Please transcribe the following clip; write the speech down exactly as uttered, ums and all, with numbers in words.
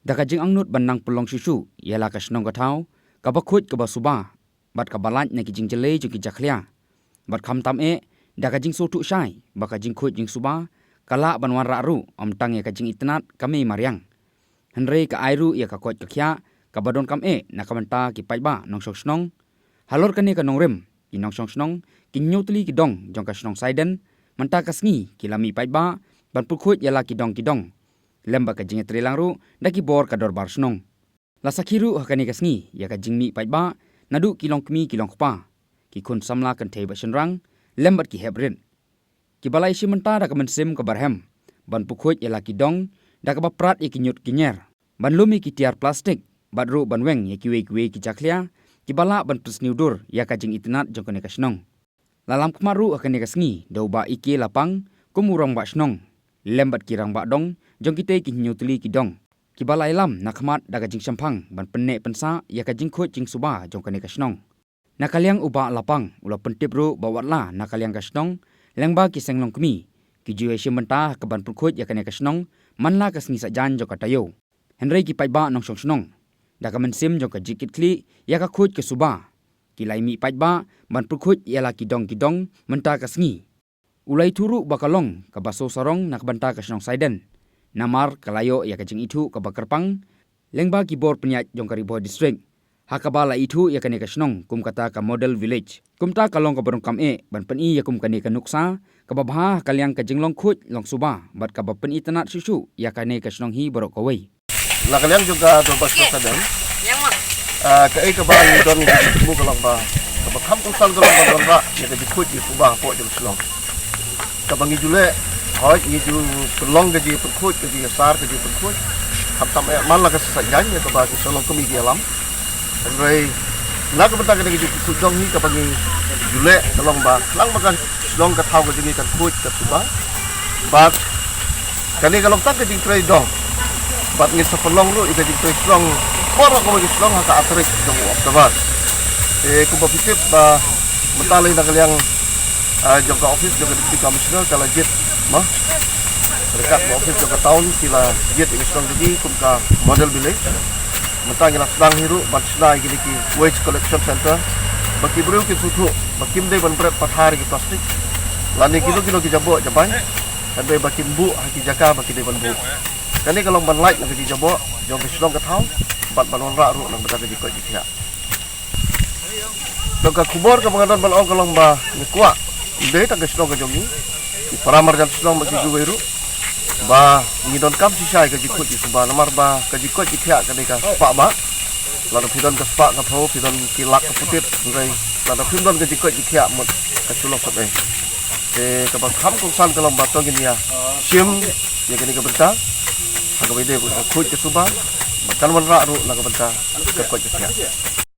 Da ka jingangnud ban nang pynlong shuh shuh ïa la ka shnong ka thaw kaba khuid kaba suba bad kaba lait na ki jingjyllei jong ki jakhlia, bad khamtam eh da ka jingsngewthuh shai ba ka jingkhuid jingsuba ka lah ban wanrah ruh ym tang ïa ka jingitynnad ka mei mariang, hynrei ka ai ruh ïa ka koit ka khiah kaba donkam eh na ka bynta ki paidbah nongshong shnong. Halor kane ka nongrim, ki nongshong shnong, ki hynñiewtylli ki dong jong ka shnong Saiden mynta ka sngi ki la mih paidbah ban pynkhuid ïa la ki dong ki dong, lem bad ka jingïatreilang ruh da ki bor ka dorbar shnong. La sakhi ruh ha kane ka sngi ïa ka jingmih paidbah naduh ki longkmie ki longkpa, ki khun samla kynthei bad shynrang, lem bad ki hep rit, kiba la ïashim bynta da ka mynsiem kaba rhem ban pynkhuid ïa la ki dong da kaba prat ïa ki ñiut ki ñier, ban lum ïa ki tiar plastik, bad ruh ban weng ïa kiwei kiwei ki jakhlia kiba lah ban pynsniew dur ïa ka jingitynnad jong kane ka shnong. La lam khmat ruh ha kane ka sngi da u Bah Ike Lapang kum u rangbah shnong, lem bad ki rangbah dong jong kitei ki hynñiewtylli ki dong, kiba la ïalam na khmat da ka jingshemphang ban pynneh pynsah ïa ka jingkhuid jingsuba jong kane ka shnong. Na ka liang u Bah Lapang u la pyntip ruh ba watla na ka liang ka shnong lyngba ki seng longkmie ki ju ïashim bynta ha kaban pynkhuid ïa kane ka shnong man la ka sngi Saitjaiñ jong ka taïew, hynrei ki paidbah nongshong shnong, da ka mynsiem jong ka jingkitkhlieh ïa ka khuid ka suba, ki la ïamih paidbah ban pynkhuid ïa la ki dong ki dong mynta ka sngi. U la ithuh ruh ba ka long kaba sngewsarong na ka bynta ka shnong Saiden, namar ka la ïoh ïa ka jingithuh kaba kyrpang lyngba ki bor pynïaid jong ka Ri Bhoi District, ha kaba la ithuh ïa kane ka shnong kum kata ka Model Village. Kumta ka long kaba donkam eh ban pyni ïa kum kane ka nuksa kaba bha ha ka liang ka jinglong khuid long suba bad kaba pynitynnad shuh shuh ïa kane ka shnong hi baroh kawei. Na ka liang jong ka Dorbar Shnong Saiden, ah, kaei kaba ngi don ngi ju thmu ka long ba, kaba kham kongsan ka long ba don rah ïa ka jingkhuid jingsuba hapoh jong ka shnong. Kaba ngi ju leh, hooid ngi ju pynlong ka jingpynkhuid, ka jingïasar, ka jingpynkhuid, khamtam eh man la ka sngi Saitjaiñ ïa kaba ki shnong longkmie ki ïalam. Hynrei na ka bynta kane ka jingpynkhuid jong ngi kaba ngi ju leh ka long ba khnang ba ka shnong ka thaw ka jong ngi kan khuid ka suba. Bad kane ka long tang ka jingtrei dong, bad ngin sa pynlong ruh ïa ka jingtrei shnong baroh kawei ka shnong ha ka ar tarik jong u October. Te kumba phi tip ba mynta lei na ka liang, ah, jong ka office jong ka Deputy Commissioner ka la jied, mo, ryngkat ka office jong ka town ki la jied ïa ka shnong jong ngi kum ka Model Village. Mynta ngi la sdang hi ruh ban shna ïa kine ki waste collection center ba ki briew kin sngewthuh ba kim dei ban bret pathar ïa ki plastik lane kino kino ki jaboh jabaiñ, hynrei ba kin buh ha ki jaka ba ki dei ban buh. Kane ka long ban lait na ka jingjaboh jong ka shnong ka thaw bad ban wanrah ruh na ka bynta ka jingkoit jingkhiah. Tang ka khubor kaba nga don ban ong ka long ba ngi kwah, ym dei tang ka shnong ka jong ngi, ki para marjan shnong bad kiwei ruh, ba ngi donkam shisha ïa ka jingkhuid jingsuba, namar ba ka jingkoit jingkhiah kane ka spah ba, lada phi don ka spah ka phew, phi don ki lak ka putit, hynrei lada phim don ka jingkoit jingkhiah mut ka shu long sep ei. Te kaba kham kongsan ka long ba to ngin ïashim ïa kane ka bynta ha kaba ïadei bad ka khuid ka suba, ba kan wanrah ruh na ka bynta ka koit ka khiah.